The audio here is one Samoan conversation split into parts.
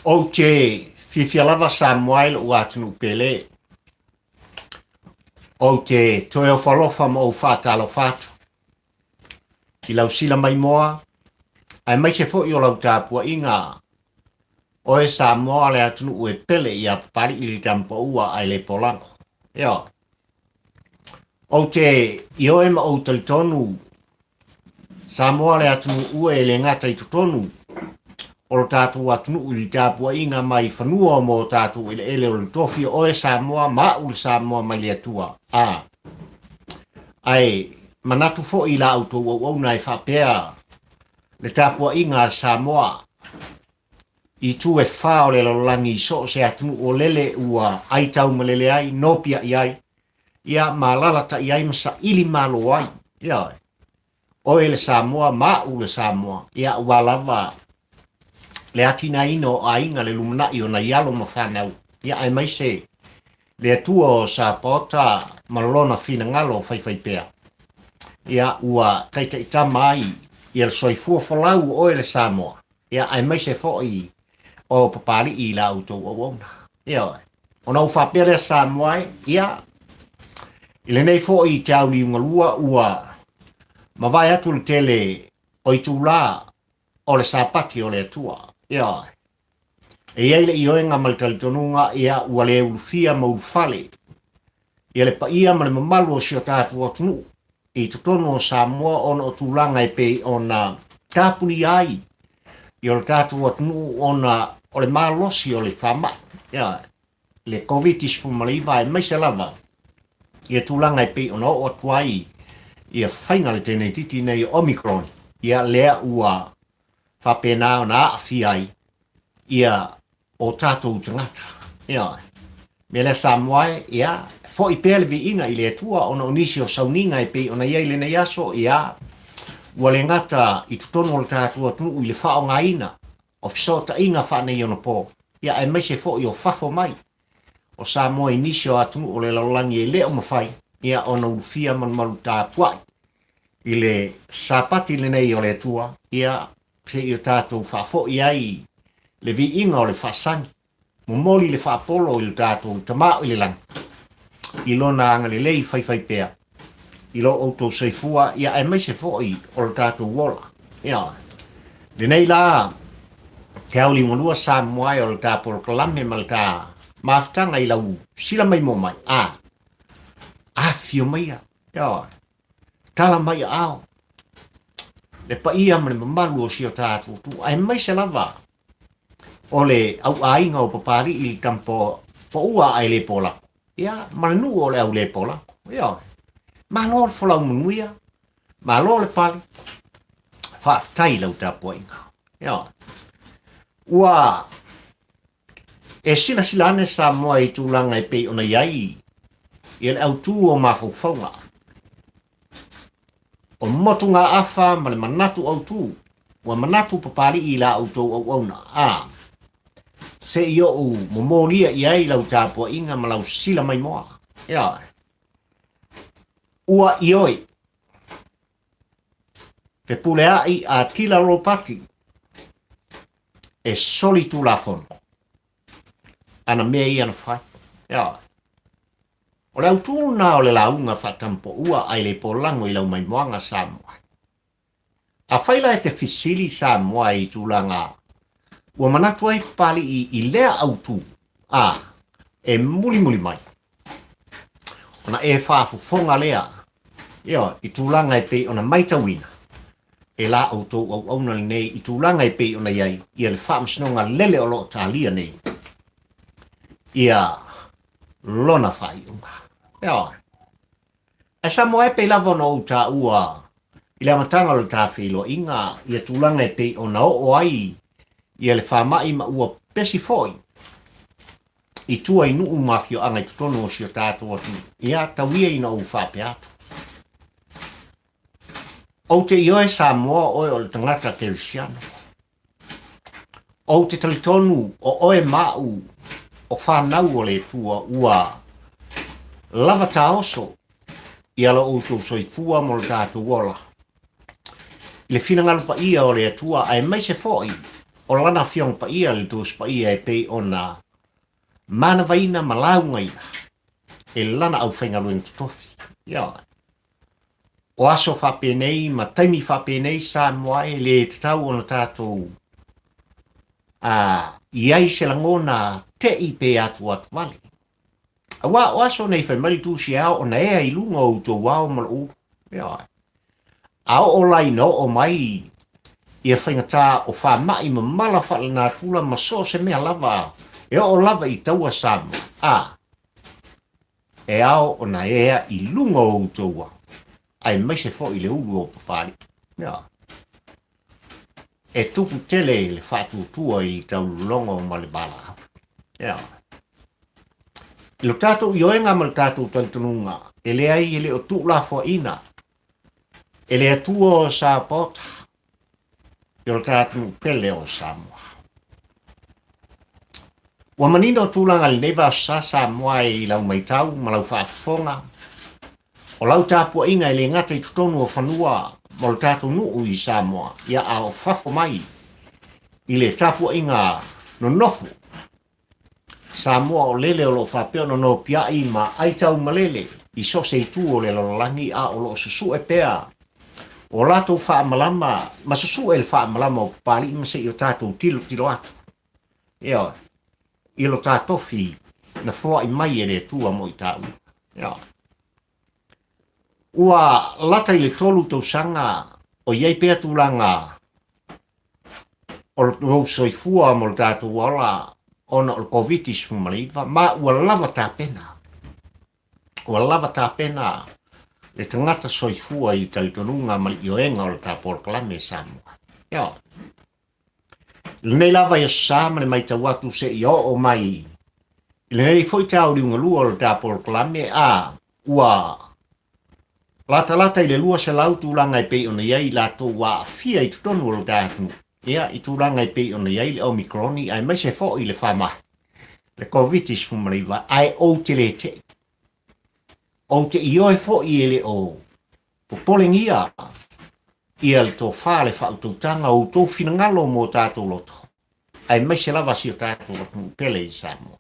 Ou te fiafia lava Samoa i lou atunuu pele. Ou te toe ofo alofa ma ou faatalofa atu i lau sila maimoa aemaise foi o lau tapuaiga oe Samoa le atunuu e pele ia Papali'i le Tamapaua ae le Polago. Ioe. Ou te ioe ma ou talitonu Samoa le atunuu e le gata i totonu o lo tatou atunuu i le tapuaiga mai fanua mo tatou eleele o le tofi o oe Samoa ma au le Samoa mai le Atua. A. Ae manatu foi i la outou auauna e faapea le tapuaiga a Samoa i itu e fa o le lalolagi i so o se atunuu o lele ua ai taumalele ai, nopiai ai, ia ma alalatai ai ma saili malo ai. Ioe. Oe le Samoa ma au le Samoa, ia aua lava le atinaeina o aiga, le lumanai o nai alo ma fanau, ia aemaise le Atua o Sapaota ma lona finagalo faifaipea. Ia ua taitaitama ai ia le soifua folau o oe le Samoa, ia aemaise foi o Papali'i i la outou auauna. Ioe. Ona ou faapea lea Samoa e, ia, i lenei foi te auliugalua ua mavae atu le tele o itulā o le Sapati o le Atua. Ioe. E i ai le ioega ma le talitonuga, ia, ua le ulufia ma ulufale ia le paia ma le mamalu o si o tatou atunuu i totonu o Samoa ona o tulaga e pei ona tapunia ai i o le tatou atunuu ona o le malosi o le faamai, ia, le Koviti-19, aemaise lava ia tulaga e pei ona oo atu ai ia faiga le teineitiiti nei o Omicron, ia lea ua faapena ona aafia ai ia o tatou tagata. Ioe. Mea lea Samoa e, ia, foi pea le viiga i le Atua ona o nisi o sauniga e pei ona i ai lenei aso, ia, ua le gata i totonu o le tatou atunuu i le faaaogaina o fesootaiga faaneionapo, ia, aemaise foi o fafo mai o Samoa i nisi o atunuu o le lalolagi e le o mafai, ia, ona ulufia malumalu tapuai i le Sapati lenei o le Atua, ia, se i o tatou faafoi ai le viiga o le faasagi, momoli le faapolo i lo tatou Tama o i le lagi, i lona agalelei faifaipea i lo outou soifua, ia aemaise foi o lo tatou ola. Ia, lenei la te aoliugalua Samoa e o le ta polokalame ma le ta mafutaga i lau sila maimoa mai, a afifio maia, ia, tala mai aao le paia ma le mamalu o si o tatou atunuu, aemaise lava o le auaiga o Papali'i i le tampo paua ae le polako, ia, ma le nuu o le au le polako. Ioe. Malo le folau manuia, malo le pale, faafetai i lau tapuaiga. Ioe. Ua e silasila ane Samoa i tulaga e pei ona i ai ia le autū o mafaufauga, o motugaafa ma le manatu autū, ua manatu Papali'i i la outou auauna, a se i ou momolia i ai lau tapuaiga ma lau sila maimoa. Ioe. Ua ioe. Fepulea'i a Tila Ropati e soli tulafono ana mea ia na fai. Ioe. O le autū lena o le lauga faatampoua ae le polago i lau maimoaga Samoa. Afai la e te fesili Samoa i tulaga ua manatu ai Papali'i i lea autū, a, e mulimuli mai, ona e faafofoga lea, ioe, i tulaga e pei ona maitauina e la outou auauna lenei i tulaga e pei ona i ai ia le faamasinoga lele o lo o talia nei ia lona faaiuga. Ioe. Ae Samoa e pei lava ona ou taua i le amataga o le ta feiloaiga ia tulaga e pei ona oo ai ia le faamai ma ua pesi foi i tua i nuu ma afioaga i totonu o si o tatou atunuu. Ia, tau ia ina ou faapea atu. Ou te ioe Samoa oe o le tagata kerisiano. Ou te talitonu o oe ma au o fanau o le Atua ua lava taoso ia lo outou soifua mo lo tatou ola i le finagalo paia o le Atua aemaise foi O Lana Afioga Paia le Tusi Paia e pei ona manavaina ma laugaina e Lana aufaigaluega totofi. Ioe. O aso faapenei ma taimi faapenei Samoa e le tatau ona tatou a i ai se lagona te'i pe atuatu vale. Aua o aso nei fai mai le Tusi e ao ona ea i luga o outou ao ma lou ulu. Ioe. A oo la ina oo mai ia faigata o faamai ma mala faalenatura ma so o se mea lava e oo lava i taua Samoa, a, e ao ona ea i luga o outou ao, aemaise foi le ulu o Papalii. Ioe. E tupu tele le faatuatua i le taulologo ma le valaau. Ioe. I lo tatou ioega ma le tatou talitonuga, e leai e le o tuulafoaina e le Atua o Sapaota i lo tatou nuu pele o Samoa. Ua manino tulaga i lenei vaasosa Samoa i lau maitau ma lau faafofoga, o lau tapuaiga e le gata i totonu o fanua ma lo tatou nuu i Samoa, ia a o fafo mai i le tapuaiga nonofo Samoa o lele o lo o faapea ona nopiai ma aitaumalele i so o se itu o le lalolagi a o lo o susue pea o latou faamalama ma susue le faamalama o Papalii ma se i o tatou tilotilo atu. Ioe. I lo ta tofi na foai mai e le Atua mo i tāua. Ioe. Ua lata i le 3 tausaga o i ai pea tulaga o lou soifua mo le tatou ola ona o le Koviti-19, ma ua lava tapena. Ua lava tapena le tagata soifua i le talitonuga ma le ioega o le ta polokalame Samoa. Ioe. I lenei lava i Aso Sa ma le matau atu seia oo mai i lenei foi tauliugalua o le ta polokalame, a ua latalata i le 200 tulaga e pei ona i ai i latou ua aafia i totonu o le ta atunuu, ia, i tulaga e pei ona i ai le Omicron aemaise foi le faamai, le Koviti-19, ae ou te le te'i. Ou te ioe foi e le o Popolengia ia le tofa, le faautautaga o outou finagalo mo tatou loto, aemaise lava si o tatou atunuu pele i Samoa.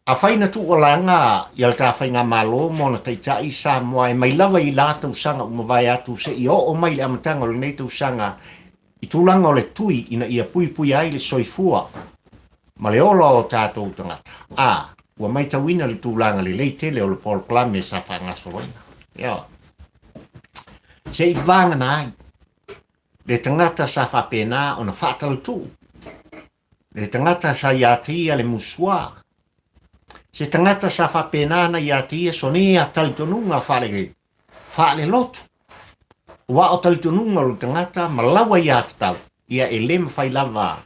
Afai na tuualaga ia le ta faigamalo ma ona taitai i Samoa e mai lava i la tausaga ua mavae atu seia oo mai i le amataga o lenei tausaga i tulaga o le tui ina ia puipuia ai le soifua ma le ola o tatou tagata. A, ua maitauina le tulaga lelei tele o le polokalame sa faagasoloina. Ioe. Se i vagana ai le tagata sa faapena ona faatalatuu, le tagata sa ia te ia le musuā, se tagata sa faapena ona ia te ia sona talitonuga faale, faalelotu. Aua o talitonuga o le tagata ma laua aiatatau, ia e le mafai lava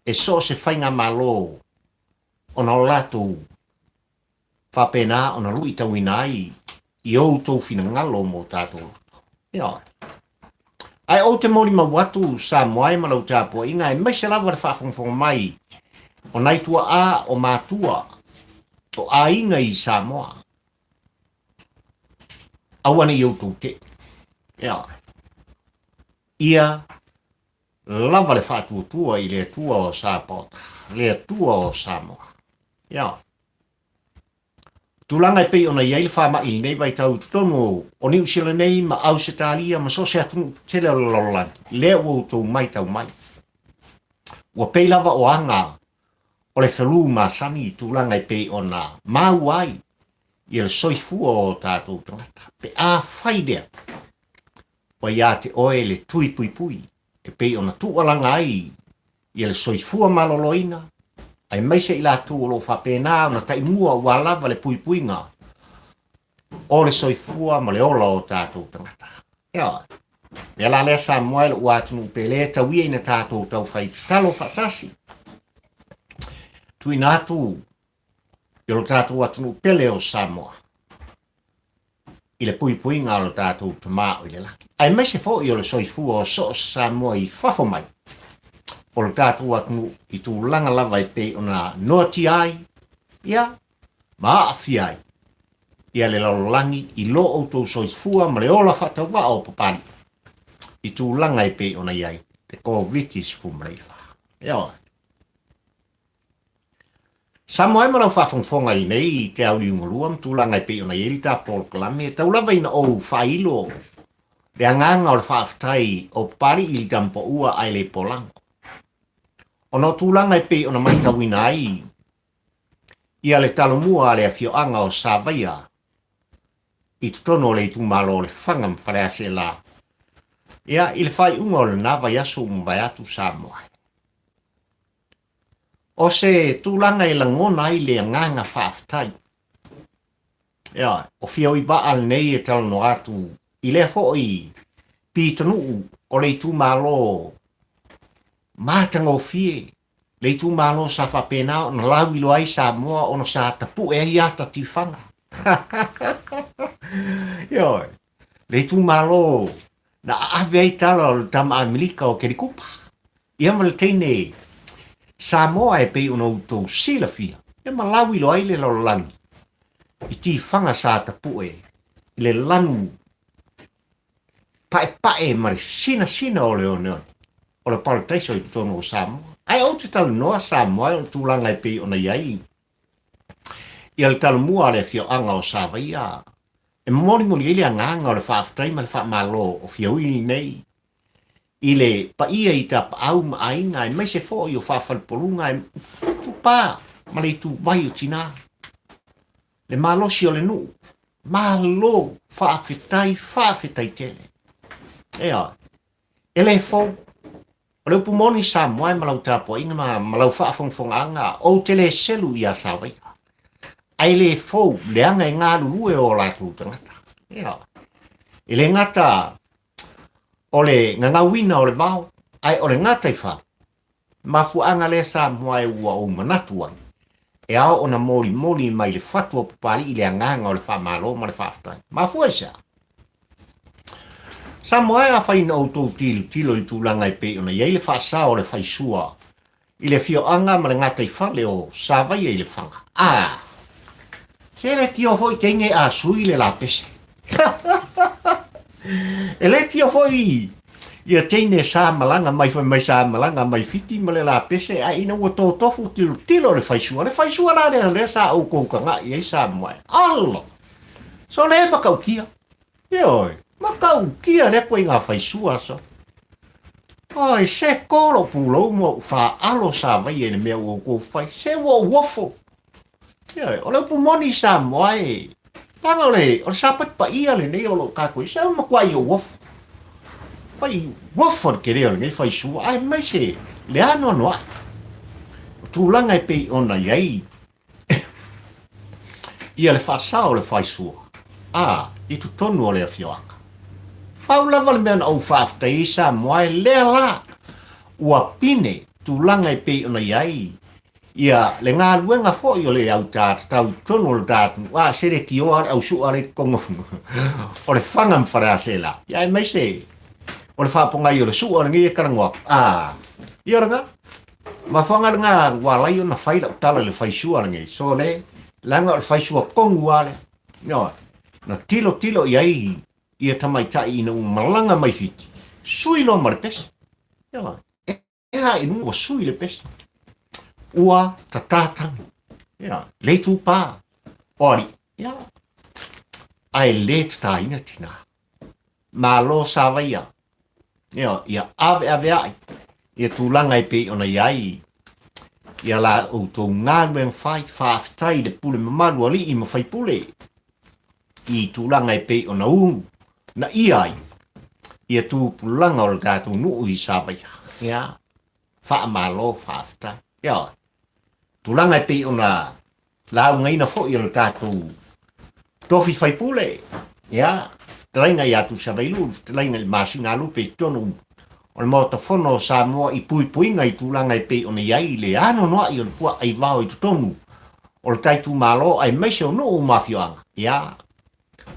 e so o se faigamalo ona o latou faapena ona luitauina ai i outou finagalo mo tatou loto. Ioe. Ae ou te molimau atu Samoa e ma lau tapuaiga aemaise lava le faafogafoga mai o nai tuaa o matua o aiga i Samoa. Aua ne i outou te'i. Ioe. Ia lava le faatuatua i le Atua o Sapaota, le Atua o Samoa. Ia. Tulaga e pei ona i ai le faamai i lenei vaitau i totonu o Niu Sila nei ma Ausetalia ma so o se atunuu tele o le lalolagi, lea ua outou maitau mai. Ua pei lava o aga o le felu masani i tulaga e pei ona maua ai ia le soifua o tatou tagata. Pe afai lea, ua ia te oe le tui puipui e pei ona tuualaga ai ia le soifua maloloina, aemaise i latou o lo o faapena ona taimua ua lava le puipuiga o le soifua ma le ola o tatou tagata. Ioe. Mea la lea Samoa e lou atunuu pele, tau ia ina tatou taufai tatalo faatasi. Tuuina atu i lo tatou atunuu pele o Samoa i le puipuiga o lo tatou Tama o i le lagi, aemaise foi o le soifua o so o se Samoa i fafo mai o lo tatou atunuu i tulaga lava e pei ona noatia ai ia ma aafia ai ia le lalolagi i lo outou soifua ma le ola faatauvaa o Papalii i tulaga e pei ona i ai. Le Koviti-19. Ioe. Samoa e ma lau faafogafoga i lenei te auliugalua ma tulaga e pei ona i ai le ta polokalame, e tau lava ina ou faailo le agaga o le faafetai o Papalii i le Tamapaua ae le Polago. Ona o tulaga e pei ona matauina ai ia le talomua a le afioaga o Savaia i totonu o le itumalo o Lefaga ma Faleaseela, ia i le faaiuga o lena vaiaso ua mavae atu Samoa. O se tulaga e lagona ai le agaga faafetai. Ia, o Fiaui Vaa lenei e talanoa atu i lea foi pitonuu o le itumalo matagofie, le itumalo sa faapena ona lauiloa ai Samoa ona sa tapue ai ata tifaga. Ioe, le itumalo na aave ai tala o le tama Amerika o Kelikupa. Ia ma le teine Samoa e pei ona outou silafia, ia ma lauiloa ai le lalolagi i tifaga sa tapue i le lanu paepae ma le sinasina o le oneone o le parataiso i totonu o Samoa. Ae ou te talanoa Samoa o le tulaga e pei ona i ai ia le talomua a le afioaga o Savaia e molimoli ai le agaga o le faafetai ma le faamalo o Fiaui lenei i le paia i tapaau ma aiga aemaise foi o faafalepoluga e tupa ma le ituvai o tina, le malosi o le nuu. Malo, faafetai, faafetai tele. Ioe, e le fou. O le upu moni Samoa e ma lau tapuaiga ma, ma lau faafogafogaaga, ou te le selu ia Savaia. Ae le fou leaga e galulue o latou tagata. Ioe. E le gata o le gagauina o le vao, ae o le gataifale, mafuaaga lea Samoa e ua ou manatu ai, e ao ona molimoli mai le fatu o Papalii le agaga o le faamalo ma le faafetai. Mafua i se a? Samoa e afai ina outou tilotilo i tulaga e pei ona i ai le faasao o le faisua i le afioaga ma le gataifale o Savaia i Lefaga. A! Se le tio foi teine a sui le lapese. E le tio foi ia teine sa malaga mai fai mai sa malaga mai Fiti ma le lapese ae ina ua totofu tilotilo le faisua. Le faisua la lea lea sa outou taga'i ai Samoa e. Alo! So le matautia. Ioe, matautia lea koe i ngā faisua so. Oi, se kō lou pulou ma ou whaalo sa vai e le mea ua outou fai, se ua ou ofo. Ioe, o le upu moni Samoa e, leaga o le, o le sapati paia lenei o loo tātou, se ua matuai ou ofo. Fai ofo le tele o lenei faisua, aemaise le anoanoai. O tulaga e pei ona i ai Ia le faasao o le faisua, a, i totonu o le afioaga. Pau lava le mea na ou faafetai ai Samoa e lea la ua pine tulaga e pei ona i ai ia le galuega foi o le autā tatau i totonu o le ta atunuu, a se le tioa le ausu'a le i totonu o Lefaga ma Faleaseela, ia aemaise o le faapogai o le su'a lenei e talanoa atu, a, ia o lena. Mafuaaga lena ua alai ona fai lau tala i le faisua lenei, sole, leaga o le faisua tonu lava lea. Ioe, na tilotilo i ai ia tamaitai ina ua malaga mai Fiti, sui loa ma le pese. Ioe, ea i luga ua sui le pese. Ua tatā tagi. Ioe, le itupa o alii. Ioe, ae le tatāina tinā. Malo Savaia. Ioe, ia aveaveai ia tulaga e pei ona i ai ia la outou galuega fai, faafetai i le pule mamalu alii ma faipule i tulaga e pei ona u na ia ai ia tupulaga o le tatou nuu i Savaia. Ia, faamalo, faafetai. Ioe, tulaga e pei ona laugaina foi o le tatou tofi faipule, ia, fetalaiga ia Tuisavailu, fetalaiga i le masina a Lupe i totonu o le Maota Fono o Samoa i puipuiga i tulaga e pei ona i ai le anoanoai o le puaa aivao i totonu o le ta itumalo aemaise o nuu ma afioaga, ia,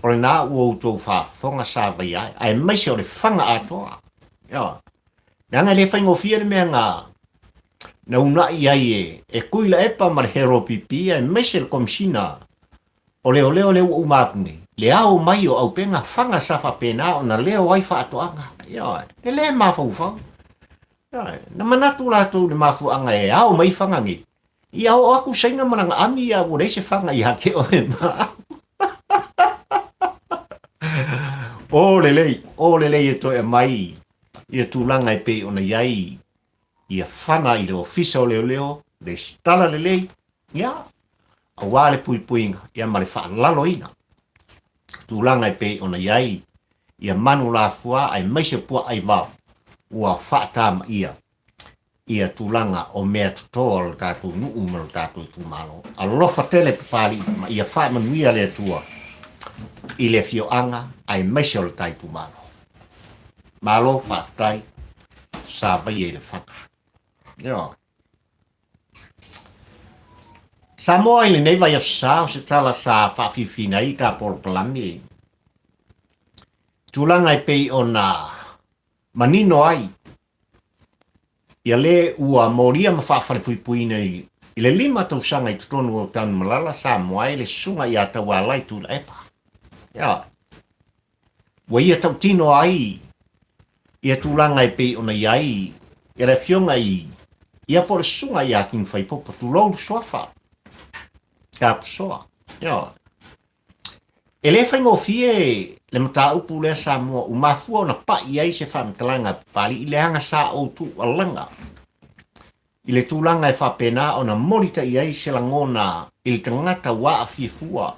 o lena ua outou faafofoga Savaia ai, aemaise o Lefaga atoa. Ioe. Leaga e le faigofie le mea na na uunai ai e, e Tuilaepa ma le HeroPP aemaise le Komesina o Leoleo lea ua uma atu nei, le ao mai o auupega faga sa faapena ona leo ai faatoaga. Ioe, e le mafaufau. Ioe, na manatu latou i le mafuaaga e ao mai fana nei, ia oo atu Saina ma lana ami a ua leai se fana ia te oe ma au. O lelei, o lelei e toe aumai ia tulaga e pei ona i ai ia fana i le Ofisa o Leoleo, resitala lelei, ia, aua le puipuiga ia ma le faalaloina tulaga e pei ona i ai ia manu lafua aemaise puaa aivao ua faatamaia ia tulaga o mea toto a lo tatou nuu ma lo tatou itumalo. Alofa tele Papalii ma ia faamanuia le Atua i le afioaga aemaise o le ta itumalo. Malo faafetai sa vaia i le faga. Ioe. Samoa i lenei vaiaso sa o se tala sa faafiafiina ai le ta polokalame tulaga e pei ona manino ai ia le ua molia ma faafalepuipuiina i le 5 tausaga i totonu o Tanumalala Samoa e le Susuga ia Taualai Tuilaepa. Ia, ua ia tautino ai ia tulaga e pei ona i ai ia le afioga i ia po o le susuga ia King Faipopo, tulou le suafa, Tapusoa. Ia, e le faigofie le mataupu lea Samoa ua mafua ona pai ai se faamatalaga a Papalii leaga sa ou tuualaga i le tulaga e faapena ona molitai ai se lagona i le tagata ua aafia fua,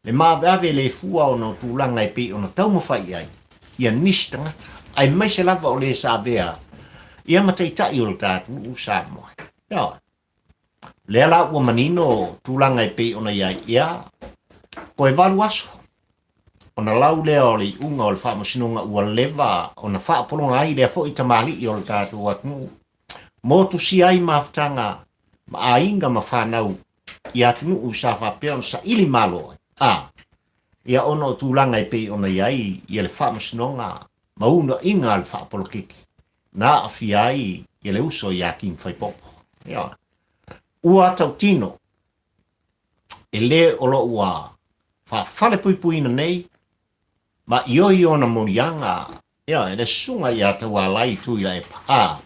le maaveave le fua ona o tulaga e pei ona taumafai i ai ia nisi tagata, aemaise lava o le sa avea ia ma taitai o le ta atunuu Samoa. Ioe. Lea la ua manino tulaga e pei ona i ai, ia, toe 8 aso ona lau lea o le iuga o le faamasinoga ua leva ona faapologa ai lea foi tamalii o le tatou atunuu motusia ai mafutaga ma aiga ma fanau i atunuu sa faapea ona saili malo ai, a ia ona o tulaga e pei ona i ai ia le faamasinoga ma unaiga a le faapolokiki na aafia ai ia le uso ia King Faipopo. Ia, ua tautino e le o lo ua faafalepuipuiina nei ma ioi ona moliaga Ia, e le susuga ia Taualai Tuilaepa, a,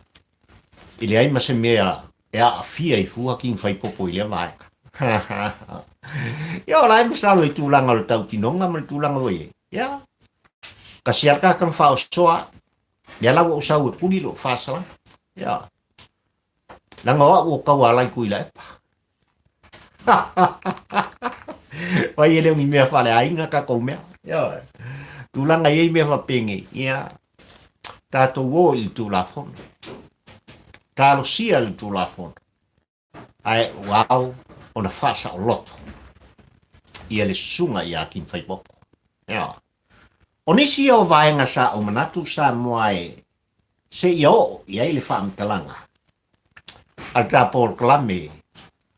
i leai ma se mea e aafia i fua King Faipopo i lea vaega. Ia, o la e masalo i tulaga o le tautinoga ma le tulaga foi e. Ia, kasi a ka kang whaosoa, ia la ua usau e kuli lo whasala. Ia, leaga o au o Taualai Tuilaepa. Vai e le o ni mea faaleaiga tatou mea. Ioe. Tulaga i ai mea faapenei, ia, tatou o i le Tulafono. Talosia le Tulafono, ae ua ao ona faasaoloto ia le susuga ia King Faipopo. Ioe. O nisi ia o vaega sa ou manatu Samoa e seia oo i ai le faamatalaga a le ta polokalame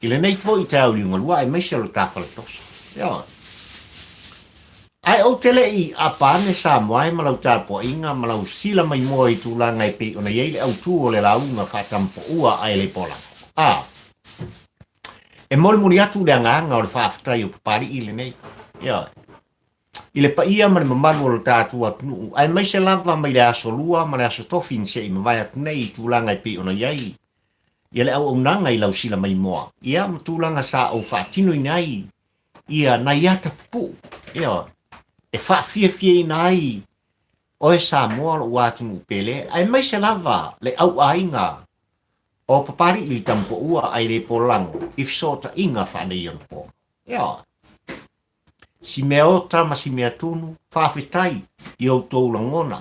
i lenei foi taeao liugalua aemaise o le ta faletoso. Ioe. Ae ou te le i apa ane Samoa e ma lau tapuaiga ma lau sila maimoa i tulaga e pei ona i ai le autū o le lauga faatampoua a e le Polago. A, e molimoli atu le agaga o le faafetai o Papalii lenei. Ioe. I le paia ma le mamalu o lo tatou atunuu, aemaise lava mai le Aso Lua ma le Aso Tofi na se i mavae atu nei i tulaga e pei ona i ai ia le auaunaga i lau sila maimoa, ia ma tulaga sa ou faatinoina ai ia nai ata pupuu, ioe, e faafiafiaina ai oe Samoa lou atunuu pele, aemaise lava le auaiga o Papalii i le Tamupoua ae le Polago i fesootaiga faaneionapo. Ioe. Si mea ota ma si mea tunu, faafetai i outou lagona.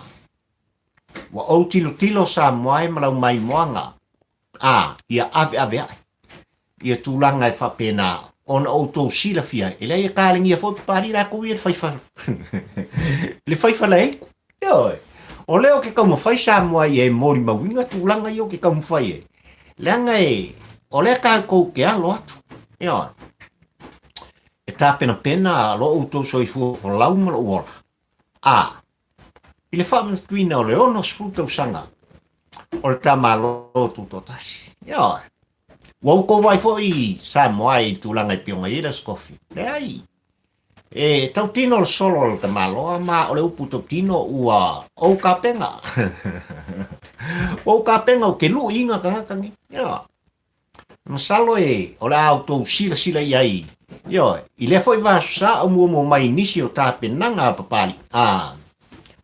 Ua ou tilotilo Samoa e ma lau maimoaga, a, ia aveaveaʻe ia tulaga e faapena ona outou silafia e leai e kalegia foi Papalii latou ia le fai le fai falaeiku. Ioe. O lea o ke taumafai Samoa ia e molimauina tulaga ia o ke taumafai e. Leaga e, o lea tatou te alo atu. Ioe. E tapenapena lo outou soifua folau ma lou ola. A, i le faamanatuina o le 60 tausaga o le ta Malo Tutoatasi. Ioe. Ua outou vaai foi Samoa i tulaga e pei ona i ai le Aso Tofi. Leai. E tautino le solo o le tamaloa ma o le upu tautino ua ou tapena. Ua ou tapena ou te luiina tagata nei. Ioe. Masalo e o le a outou silasila i ai, ioe, i lea foi vaiaso sa ou muamua mai i nisi o tapenaga a Papalii. A,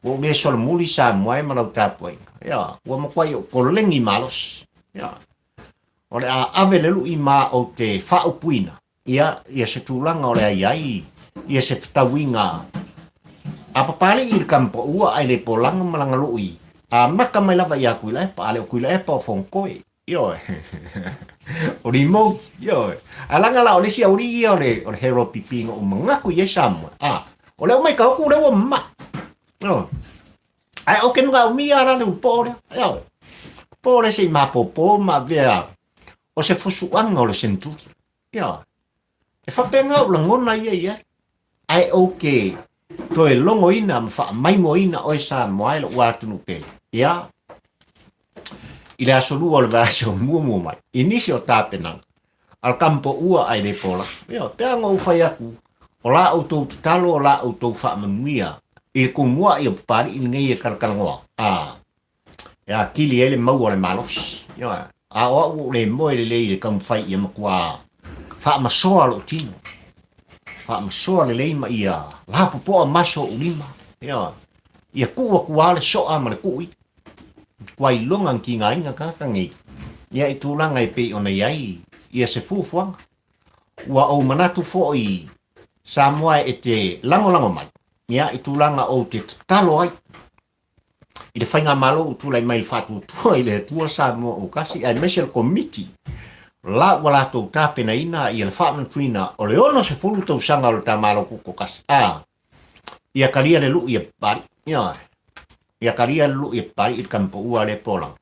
ua ou le solomuli Samoa e ma lau tapuaiga. Ioe, ua matuai ou koleni malosi. Ioe. O le a ave le lui ma ou te faaupuina, ia, ia se tulaga o le a i ai, ia se fetauiga a Papalii i le Kamapaua ae le polaga ma lana lui amata mai lava ia Tuilaepa, a le o Tuilaepa o Fonotoe. Ioe. O Limou, ioe. Ae leaga la o le isi aualii ia o le, o le Harold Pipi na ou manatu i ai Samoa. A, o lea ua matau atu o lea ua mama'i. Ioe. Ae ou te manaomia la le upoo lea. Ioe. Upoo lea se i mapopo ma avea o se fusuaga o le senturi. Ioe. E faapena ou lagona ia i ai. Ae ou te toe logoina ma faamaimoaina oe Samoa e lou atunuu pele. Ia, i le aso lua o le vaiaso muamua mai, i nisi o tapenaga a le Kamapoua ae le pola. Ioe, pe ana ou fai atu, o la outou tatalo, o la outou faamanuia i le tumuai o Papalii lenei e talatalanoa, a, e atili ai le maua o le malosi. Ioe, a o au ua ou le moe lelei i le taumafai ia matua faamasoa lou tino, faamasoa lelei ma ia lapopoa maso ou lima, ioe, ia tuu atu lava le soa ma le tuu ia. Matua iloga na tigaina tagata nei, ia i tulaga e pei ona i ai ia se fuafuaga. Ua ou manatu foi Samoa e te lagolago mai, ia i tulaga ou te tatalo ai i le faigamalo ua tulai mai i le faatuatua i le Atua Samoa ua tasi aemaise le Komiti la ua latou tapenaina ia le faamanatuina o le 60 tausaga o le ta Malo Tutoatasi. A, ia talia le lui a Papalii. Ioe. Ia talia le lui a Papalii i le tamapaua lea polaga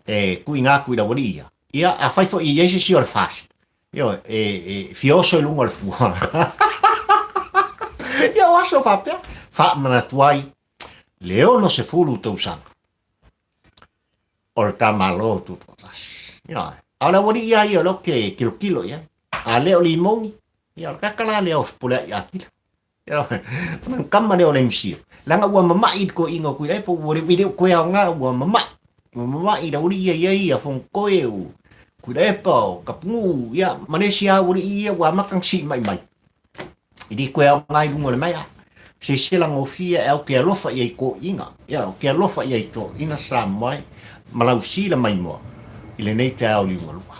e tuuina atu i le aualii ia. Ia, afai foi e i ai se isi o le FAST, ioe, e, e fia oso i luga o le fua. Ia, o aso faapea, faamanatu ai le 60 tausaga o le ta Malo Tutoatasi. Ioe. A o le aualii lava ia o lea ou te tilotilo i ai. A le o Limoni, ia o le tagata la lea o Fepuleai Akila. Ona kama lea o le MC. Leaga ua mama'i le toeaina o Tuilaepa, ua le le o toe aoga, ua mama'i. Ua mama'i le aualii ia i ai ia Fonotoe, o Tuilaepa, o Tapunuu, ia, ma le isi lava aualii ia ua amata ona siimai mai. E le toe aoga i luga o le maea. Se sela gofie e au te alofa i ai i toeaiina. Ia, ou te alofa i ai i toeaiina Samoa e, ma lau sila maimoa i lenei taeao liugalua.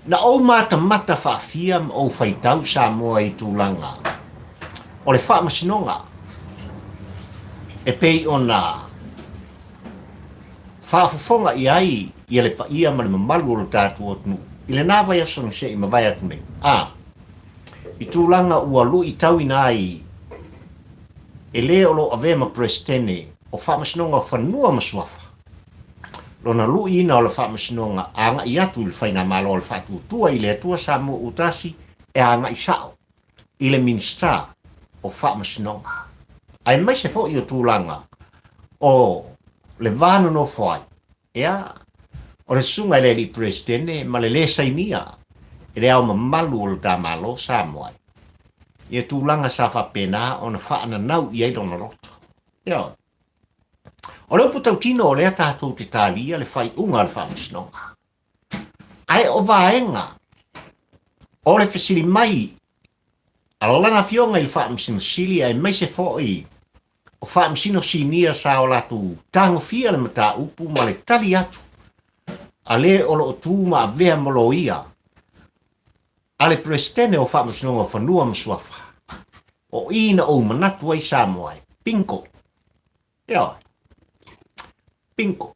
Na ou matamata faafia ma ou faitau Samoa i tulaga o le faamasinoga e pei ona faafofoga i ai ia le paia ma le mamalu o lo tatou atunuu i lena vaiaso na se i mavae atu nei, a i tulaga ua luitauina ai e le o lo o avea ma Peresetene o Faamasinoga o Fanua ma Suafa. Lona luiina o le Faamasinoga agai atu i le Faigamalo o le Faatuatua i le Atua Samoa ua tasi e agai sao i le Minisita o Faamasinoga, aemaise foi o tulaga o le va nonofo ai, ea, o le Susuga i le Alii Peresetene ma le lē sainia e le Ao Mamalu o le ta Malo Samoa ia tulaga sa faapena ona faananau i ai lona loto. Ioe. O le upu tautino o lea tatou te talia le faaiuga a le Faamasinoga. Ae o vaega o le fesili mai a lana afioga i le Faamasino Sili aemaise foi o Faamasino Sinia sa o latou tagofia le mataupu ma le tali atu a le o lo o tu ma avea ma loia a le Peresetene o Faamasinoga o Fanua ma Suafa. O i na ou manatu ai Samoa e bingo. Ioe. Bingo.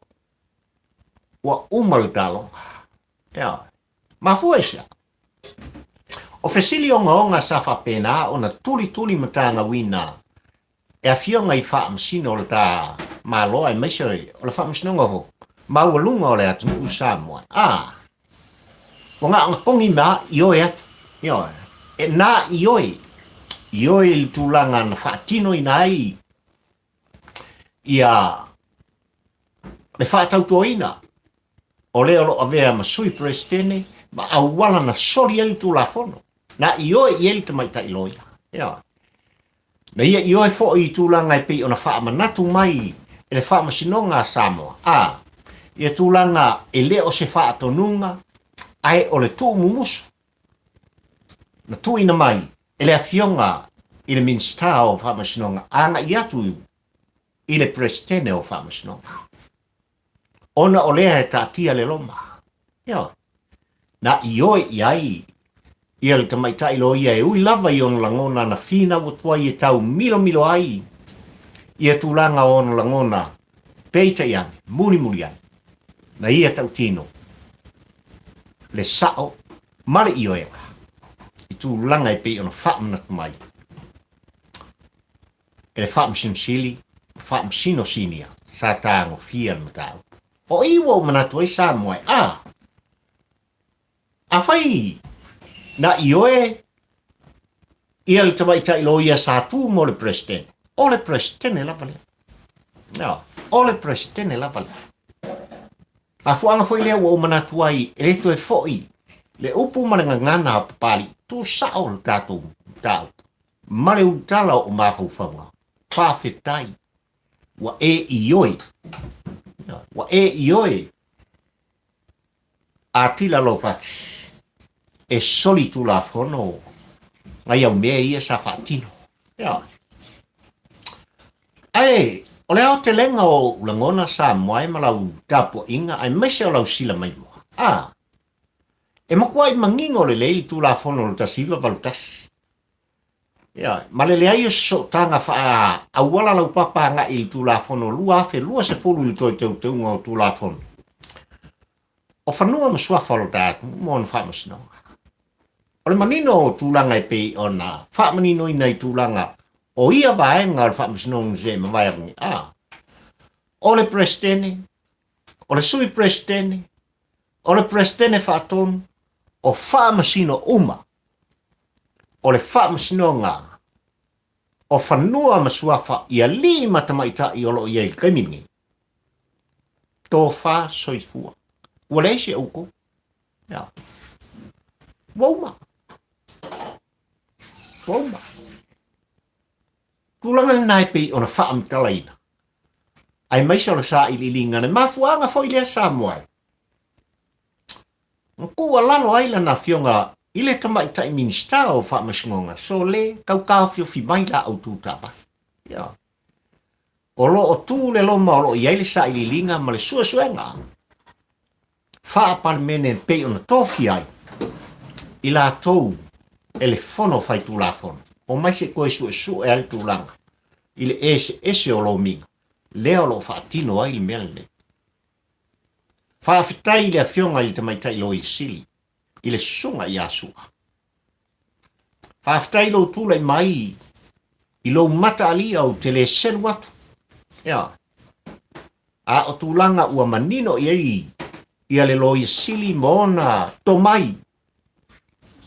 Ua uma le taloga. Ioe. Mafua i se aha? O fesili ogaoga sa faapena ona tulituli matagauina e afioga i faamasino o le ta Malo aemaise o le faamasinoga maualuga o le atunuu i Samoa. A, ua na ona togi ma ioe atu. Ioe. E na ioe. Ioe i le tulaga na faatinoina ai ia le faatautoina o lea o lo o avea ma Sui Peresetene ma auala na soli ai le Tulafono, na ioe i ai le tamaitai loia. Ioe. Na ia ioe foi i tulaga e pei ona faamanatu mai e le Faamasinoga a Samoa, a ia tulaga e le o se faatonuga ae o le tuumumusu na tuuina mai e le Afioga i le Minisita o Faamasinoga agai atu i le Peresetene o Faamasinoga. Ona o lea e taatia le loma. Ioe. Na ioe i ai ia le tamaitai loia e ui lava i ona lagona na finau atu ai e tau milomilo ai ia tulaga o ona lagona, peitai ane, mulimuli ane, na ia tautino le sao ma le ioega i tulaga e pei ona faamanatu mai e le Faamasino Sili ma Faamasino Sinia sa tagofia le mataupu. O i ua ou manatu ai Samoa e, a, afai na ioe ia le tamaitai loia sa tu mo le Peresetene, o le Peresetene lava lea. No, o le Peresetene lava lea. Mafuaaga foi lea ua ou manatu ai e le toe foi le upu ma le gagana a Papalii, tu sao le tatou mataupu ma le ulutala o mafaufauga. Faafetai ua e ioe, ua e ioe Atila Lopati e solitulafono nai au mea ia sa faatino. Ioe. Ae o le aotelega o ou lagona Samoa e ma lau tapuaiga aemaise o lau sila maimoa, a, e matuai manino lelei le Tulafono o le 1981. Ioe, ma le leai o se sootaga faa-auala laupapa agai i le Tulafono 2020 i le toe teuteuga o Tulafono o Fanua ma Suafa o lo ta atunuu mo ona faamasinoga. O le manino o tulaga e pei ona faamaninoina i tulaga o ia vaega o le Faamasinoga se mavae atu nei, a, o le Peresetene, o le Sui Peresetene, o le Peresetene Faatonu, o faamasino uma o le Faamasinoga o Fanua ma Suafa i alii ma tamaitai o lo o i ai i le taimi lenei. Tofa soifua. Ua leai se outou. Ia. Ua uma. Ua uma. Tulaga lena e pei ona faamatalaina. Aemaise o le sailiiliga, le mafuaaga foi lea Samoa e. Na tuualalo ai lana afioga i le tamaitai Minisita o Faamasinoga, Sole, tau taofiofi mai la outou taavale. Ia. O lo o tu le loma o lo o i ai le sailiiliga ma le suesuega faa-Palemene e pei ona tofia ai i latou e le Fono Faitulafono. Omai se i toe suesue ai le tulaga i le eseese o lomiga lea o lo o faatino ai le mea lenei. Faafetai i le Afioga i le Tamaitai Loia Sili i le Susuga ia Sua. Faafetai i lou tulai mai i lou mataalia ou te le selu atu. Ia. A o tulaga ua manino i ai ia le Loia Sili ma ona tomai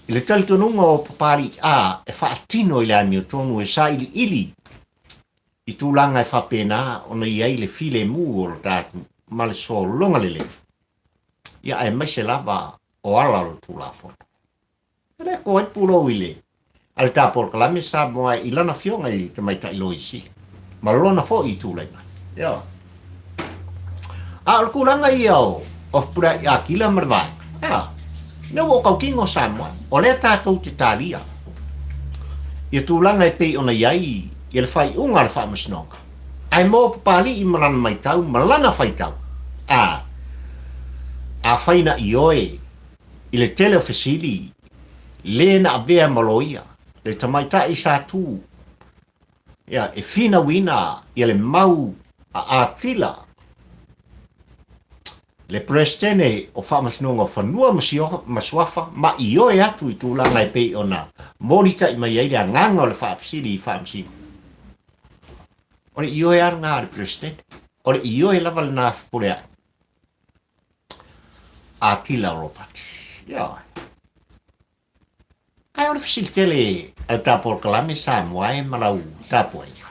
i le talitonuga o Papalii a e faatino i le amiotonu e sailiili i tulaga e faapena ona i ai le filemu o lo tatou ma le sologa lelei, ia aemaise lava o ala o le Tulafono. E le koa ai pulou i le a le ta polokalame Samoa i lana afioga i le tamaitai Loia Sili ma lona foi i tulai mai. Ioe. A o le tulaga ia o o Fepuleai Akila ma le vaega, ea, mea ua o tautino Samoa, o lea tatou te talia ia tulaga e pei ona i ai ia le faaiuga a le Faamasinoga. Ae mo Papalii ma lana maitau ma lana faitau, a, afai na ioe I le tele o fesili, le na avea ma loia le tamaitai sa tu ia e finauina ia le mau a Atila, le Peresetene o Faamasinoga o Fanua ma Suafa, ma ioe atu i tulaga e pei ona molitai mai ai le agaga o le faafesili i Faamasino. O le ioe lava lena a le Peresetene. O le ioe lava lena a Fepuleai. Atila Ropati. Ioe. Ae o le fesili tele a le ta polokalame Samoa e ma lau tapuaiga.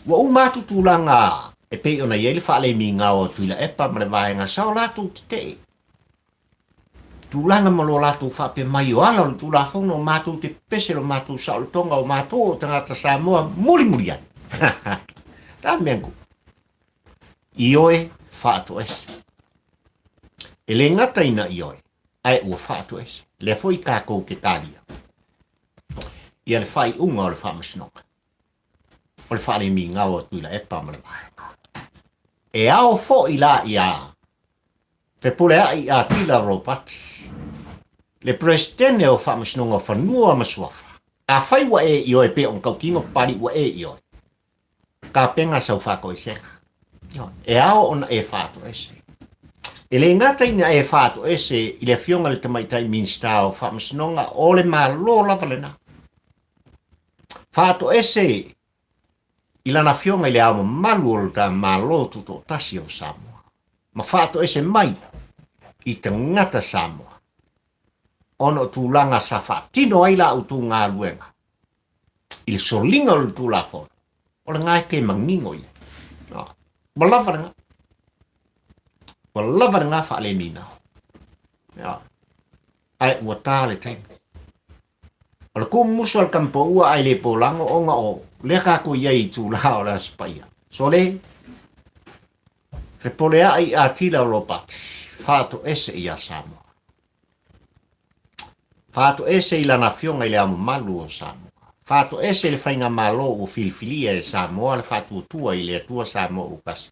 Ua uma atu tulaga e pei ona i ai le faalemi gao a Tuilaepa ma le vaega sa o latou tetee. tulaga ma lo latou faapea mai o ala o le Tulafono, o matou te pepese lo matou saolotoga, o matou o tagata Samoa mulimuli ai. Le a le mea na tupu? Ioe faatoese. E le gata ina ioe, ae ua faatoese. Lea foi tatou te talia ia le faaiuga o le Faamasinoga o le faalemigao a Tuilaepa ma le Vaega. E ao foi la ia Fepuleai Atila Ropati, le Peresetene o Faamasinoga o Fanua ma Suafa, afai ua e ioe pei ona tautino Papalii ua e ioe, tapena sau faatoesega. E ao ona e faatoese. E le gata ina e faatoese i le Afioga i le Tamaitai Minisita o Faamasinoga, o le Malo lava lena. Faatoese i lana Afioga i le Ao Mamalu o le Malo Tutoatasi o Samoa, ma faatoese mai i tagata Samoa, ona o tulaga sa faatino ai la outou galuega i le soliga o le Tulafono, o lena e te manino i ai. Ua lava lena. Ua lava lena faaleminao. Ae ua ta le taimi. O le kumu musu a le tamapaua ae le polago ona o lea tatou i ai i itula o le Aso Paia. Sole, fepoleai atila o Lopati, faatoese ia Samoa. Faatoese i lana afioga i le Ao Mamalu o Samoa. Faatoese i le faigamalo ua filifilia e Samoa le faatuatua i le Atua Samoa ua tasi.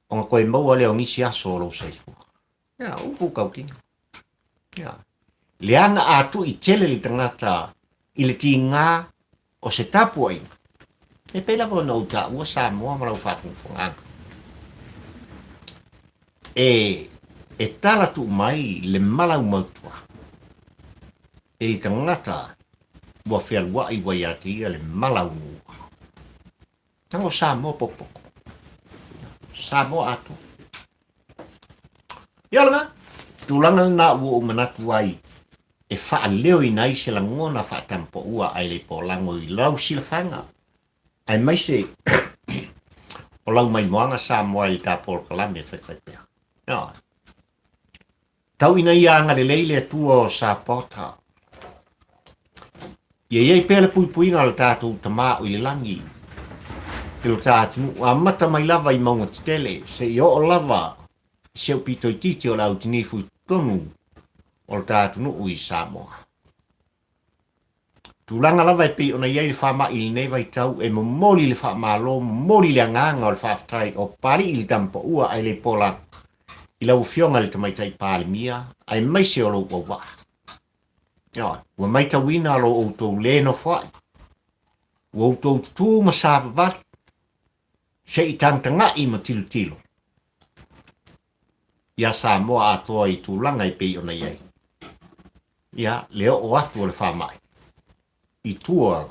Ona toe maua lea o nisi aso o lou soifua. Ia, upu tautino. Ia. Leaga a tui tele le tagata i le tiga o se tapuaiga, e pei lava ona ou taua Samoa ma lau faafogafogaaga. E, e tala tuu mai le malaumautua i le tagata ua fealuai ua ia te ia le malaunua. Leaga o Samoa potopoto. Samoa atoa. Ia lena, tulaga lena ua ou manatu ai e faaleoina ai se lagona faatampaua ae le polago i lau silafaga, aemaise o lau maimoaga Samoa i le ta polokalame faifaipea. Ioe. Tau ina ia agalelei le Atua o Sapota. Ia i ai pea le puipuiga a le tatou Tama o i le lagi i lo ta atunuu, amata mai lava i mauga tetele seia oo lava i si au pito itiiti o le autinifu i totonu o le ta atunuu i Samoa. Tulaga lava e pei ona i ai le faamai i lenei vaitau e momoli le faamalo, momoli le agaga o le faafetai o Papalii le Tamapaua ae le pola i lau Afioga i le Tamaitai Palemia aemaise o lou auvaa. Ioe, ua maitauina lo outou le nofoai, ua outou tutū ma savavali se i tagatagai ma tilotilo iā Samoa atoa i tulaga e pei ona i ai. Ia, le oo atu o le faamai i tua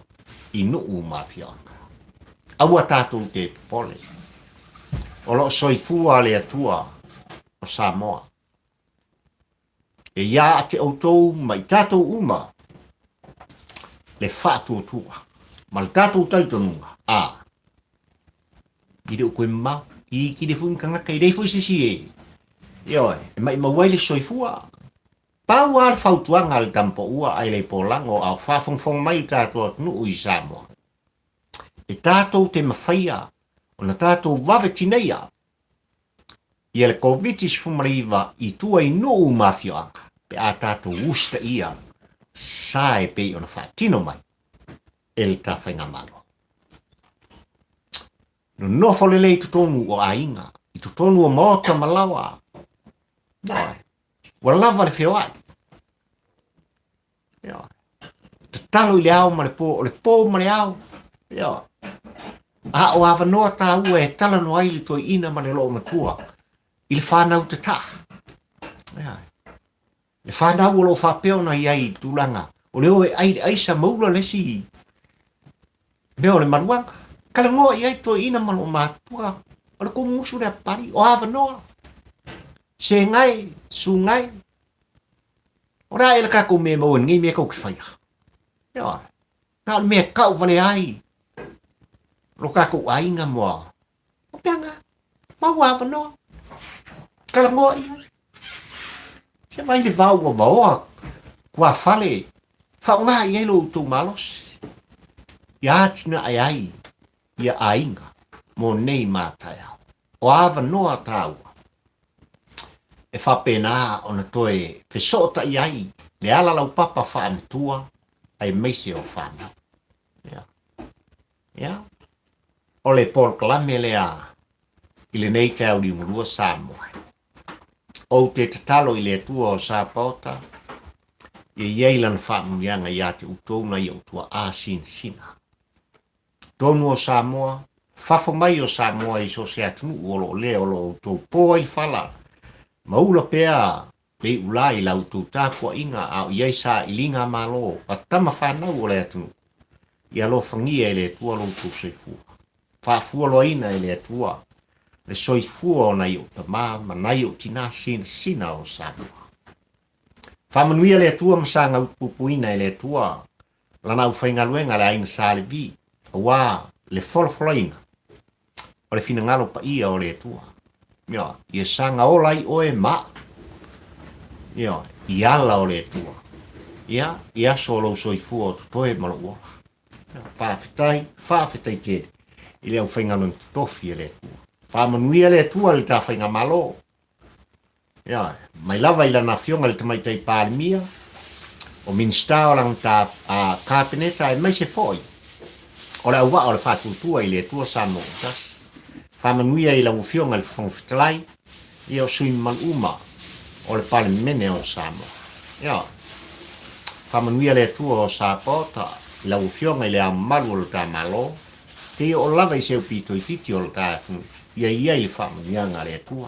i nuu ma afioaga. Aua tatou te popole. O lo o soifua le Atua o Samoa. E ia te outou ma i tatou uma le faatuatua ma le tatou talitonuga, a i le o koe mamao, i kile foi ni tagata, e leai foi se isi e, ioe, e maimau ai le soifua. Pau lava le fautuaga a le tamapaua ae le polago a o faafogafoga mai le tatou atunuu i Samoa, e tatou te mafaia ona tatou vave tineia ia le Koviti-19 i tua i nuu ma afioaga pe a tatou usitaia sa e pei ona faatino mai e le ta faigamalo. Nonofo lelei i totonu o aiga, i totonu o maota ma laoa. Ua lava le feoai. Ioe. Tatalo i le ao ma le po, o le po ma le ao. Ioe. A o avanoa tāua e talanoa ai le toeaina ma le loomatua i le whānau tataa. Ioe. Le whānau o lo o faapea ona i ai i tulaga, o le o e ai le aisa maula le isi mea o le maluaga. Talanoa i ai toeaina ma loomatua, o le kumusu lea pali, o avanoa. Segai, sugai. O le a ea le tatou mea e maua i lenei mea tou te faia? Ioe. Na o le mea e tau vale ai lo tatou aiga moa. O peaga, maua avanoa. Talanoa i ai. Se vaai le vao ua vaoa tuafale, faaaoga i ai lo outou malosi ia atinae ai ia aiga mo nei ma taeao. O avanoa taua e faapena ona toe fesootai ai le ala laupapa faamatua aemaise o fanau. Ia. Ia. O le polokalame lea i lenei taeao liugalua Samoa. Ou te tatalo i le Atua o Sapaota, ia i ai lana faamanuiaga ia te outou nai ou tuaa sinasina. Totonu o Samoa, fafo mai o Samoa i so o se atunuu o lo o lea o lo o outou po ai le fala, ma ula pea le iulā i la outou tapuaiga a o i ai sailiga malo a tama fanau o le atunuu. Ia alofagia e le Atua lo outou soifua. Faafualoaina e le Atua le soifua o nai ou tama ma nai ou tinā sinasina o Samoa. Faamanuia le Atua ma saga utupupuina e le Atua lana aufaigaluega le aiga Sa Levi, aua le folafolaina o le finagalo paia o le Atua. Ioe, ia saga ola ai oe ma au. Ioe, i ala o le Atua. Ia, i aso o lou soifua o totoe ma lou ola. Faafetai, faafetai tele i le aufaigaluega totofi a le Atua. Faamanuia le Atua i le ta faigamalo. Ioe, mai lava i lana afioga i le Tamaitai Palemia, o Minisita o lana ta, a, Kapeneta aemaise foi o le auvaa o le Faatuatua i le Atua Samoa ua Tasi. Faamanuia i lau Afioga i le Fofoga Fetalai, ia o sui mamalu uma o le Palemene o Samoa. Ioe. Faamanuia le Atua o Sapaota i lau Afioga i le Ao Mamalu o lo ta Malo, seia oo lava i se pito itiiti o lo ta atunuu, ia i ai le faamanuiaga a le Atua.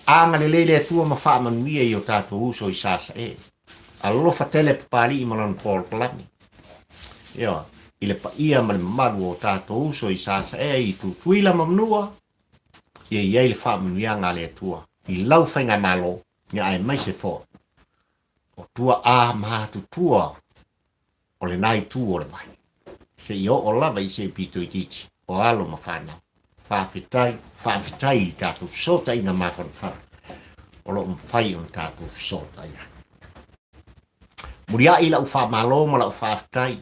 Agalelei le Atua ma faamanuia i o tatou uso i Sasae. Alofa tele Papalii ma lana polokalame. Ioe, i le paia ma le mamalu o tatou uso i Sasae i Tutuila ma Manua, ia i ai le faamanuiaga a le Atua i lau faigamalo, ia aemaise foi o tuaa matutua o lena itu o le vai, seia oo lava i se pito itiiti o alo ma fanau. Faafetai, faafetai i tatou fesootaiga mafanafana o lo o mafai ona tatou fesootai ai. Muliai lau faamalo ma lau faafetai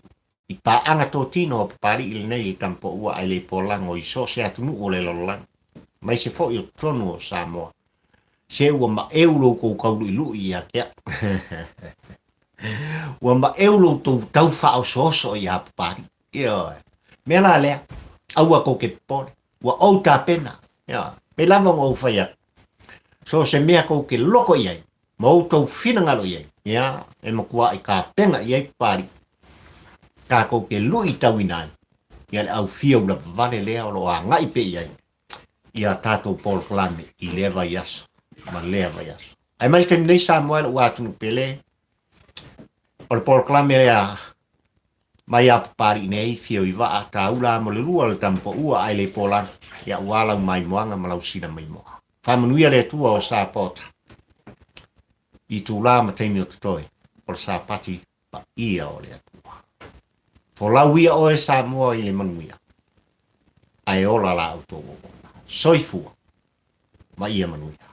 i paaga totino a Papalii lenei i le Tamapoua ae le polago i so o se atunuu o le lalolagi, aemaise foi o totonu o Samoa. Se ua maeu lo outou tauluiului ia te au. Ua maeu lo outou tau faaosooso ia Papalii. Ioe. Mea la lea, aua tou te popole. Ua ou tapena. Ioe. Pei lava ona ou fai atu, so o se mea tou te loko i ai, ma outou finagalo i ai, ia, e matuaʻi tapena i ai Papalii. Tatou te luitauina ai ia le au fia ula vale lea o lo o agai pea i ai ia tatou polokalame i lea vaiaso ma lea vaiaso. Ae mai le taimi nei Samoa e lou atunuu pele, o le polokalame lea mai a Papalii nei, fio i vaa, taula mo le lua le tamapaua ae le polana, ia aua lau maimoaga ma lau sila maimoa. Faamanuia le Atua o Sapota i itulā ma taimi o totoe o le Sapati paia o le Atua. Folau ia oe Samoa i le manuia, ae ola la outou auauna. Soifua ma ia manuia.